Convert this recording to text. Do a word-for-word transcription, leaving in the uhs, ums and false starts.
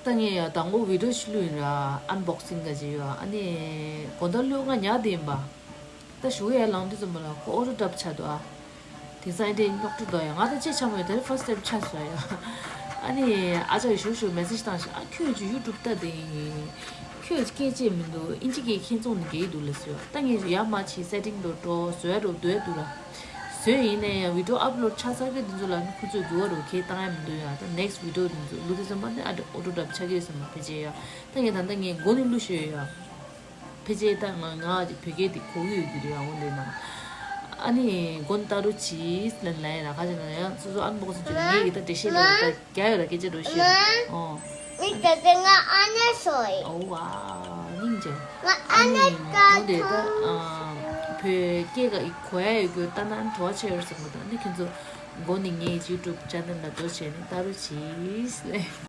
ད་ངས་ཡང་དང་པོ་བི་ཌིའོ་ཞིག་བླུགས་ཡིན་ར། ཨན་བོག་སིང་ག་ཅིག་ཡོད། ཨ་ནི་གོ་ད་བླུགས་ང་ཉག་དེ་ཡིན་པ། ད་ཞུ་ཡ་ལང་དུས་ཙམ་པ་ལ་ཁོ་ཨོ་ཊོ་ཌབ་ཆགས་འདུག་ཨ། དེང་སང་དེ་རྙོག་དྲ་འདུག་ཡ། ང་ད་ཅི་ཆ་མོད་དེ་རིང་ཕར་སི་ཊེབ་ཆགས་སོང་ཡ། ཨ་ནི་ཨ་ཅག་གིས་ཞུ་ཞུ་མེ་སེ་ཇི་བཏང་ཞིག་ཨ་ཁྱོད་ཀྱི་ཡུ་ཊུབ་ལྟ་དེ་ཡིན། ཁྱོད་སྐད་ཆ་མི་འདུག་ཨིན་ཇི་སྐད་ཁྱེད་ཚོང་ནི་རྒྱག་གི་འདུག་ལ་ཟེར་བ། ད་ངས་ཡར་མར་ཕྱིན་སེ་ཊིང་དུ་འགྲོ་བཟོ་ཡ་འགྲོ་འདོད་འདུག་ལ། བཟོས་ཡིན་ནའི་ཡང་བི་ཌིའོ་ཨབ་ལོཌ་ཆགས་ཚར་གི་དེ་ཚོ་ལ་ནི་ཁོ་ཚོས་འགྱུར་བ་རུ་ཁྱེད་བཏང་ཡ་མི་འདུག་ཡ། ད་ནེག་སི་ཊི་བི་ཌིའོ་དེ་ཚོ་བླུགས་དུས་ཙམ་པ་ནི་ཨ་འདྲ་ཨོ་ཊོ་ཌབ་ཆགས་ཀྱི་ཡོད་ཟེར་མ་ཕལ་ཆེར་ཡ། ད་ངས་ད་ལྟ་ངས་མགོ་ནས་བླུགས་ཤོད་ཡ། ཕལ་ཆེར་ད་ང་ང་བོད་སྐད་དེ་གོ་གི་ཡོད་རྒྱུ་རེད་ཡ། འོ་འདི་ན་ཨ་ནི་མགོ་ནས་ལྟ་རོགས་གྱིས་ལན་ལན་ཡ་ར། ག་ཅིག་ན་ཡང་སོ་སོ་ཨན་བོག་སིང་བྱེད་ངས་གི་ད་འགྲེལ་བཤད་ལོ་ད་རྒྱ་ཡོད་ར་སྐད་ཆ་འགྲོ་ཤེས་རེད། ཨོ། ཨི་ད་དེ་ང་ཨ་ནེ་སོ་ཡི། ཨོ་ཝ། སྙིང་རྗེ། ང་ཨ་ནེ་ཀ་ཐུ། དེ་ད་ཨ་བོད་སྐད་ག་ཡི་གོ་ཡ་ཡོད་རྒྱུ་ལྟ་ན་བྲོ་བ་ཆེ་ཡོད་བསམ་གི་འདུག་ཨ་ནི་ཁྱེད་ཚོ་མགོ་ནས་ངའི་ཡུ་ཊུབ་ཅེ་ནལ་ལ་འགྲོ་བྱས་ནས་ལྟ་རོགས་གྱིས་ལན།